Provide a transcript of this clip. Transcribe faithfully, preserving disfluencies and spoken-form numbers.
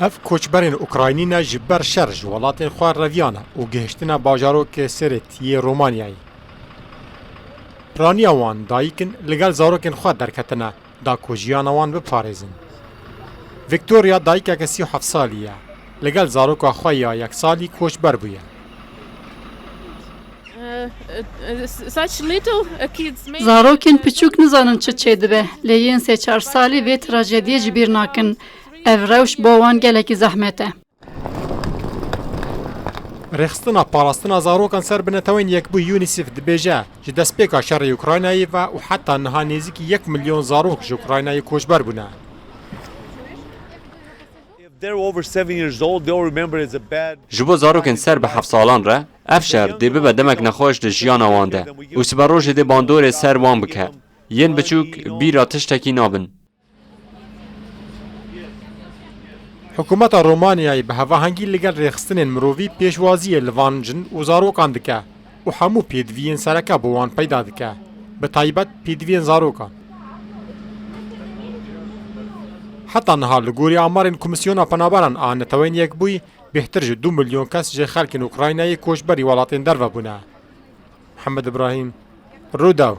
Ev koçberên Ukraynî ne ji ber şer ji welatên xwe reviyane û gihiştine bajarokê Serêt yê Romanyayê. Piraniya wan dayik in li gel zarokên xwe derketine da ku jiyana wan biparêzin. Victoria dayikeke sî û heft salî ye. Li gel zaroka xwe ya yek salî koçber bûye. Uh, uh, s- such little uh, kids may Zarokên piçûk nizanin çi çêdibe, lê yên sê çar salî vê trajediyê ji bîr nakin. Ev rewş bo wan gelekî zehmet e. Rêxistina parastina zarokan ser bi Netewên Yekbûyî UNICEF dibêje, ji destpêka şerê Ukraynayê ve û heta niha nêzîkî yek milyon zarok ji Ukraynayê koçber bûne. If they're over seven years old, they'll remember it's a bad. Ji bo zarokên ser bi heft salan re, ev şer dê bibe demek nexweş di jiyana wan de û siberojê dê bandorê ser wan bike. Yên biçûk bîra tiştekî nabin. Hikûmeta Romanyayê bi hevahengî li gel rêxistinên mirovî pêşwaziyê li van jin û zarokan dike û hemû pêdiviyên sereke bo wan peyda dike, bi taybet pêdiviyên zarokan. Heta niha li gorî amarên Komîsyona Penaberan a Netewên Yekbûyî, bêhtir ji du milyon kes ji xelkên Ukraynayê koçberî welatên derve bûne. Mihemed Ibrahîm, Rûdaw.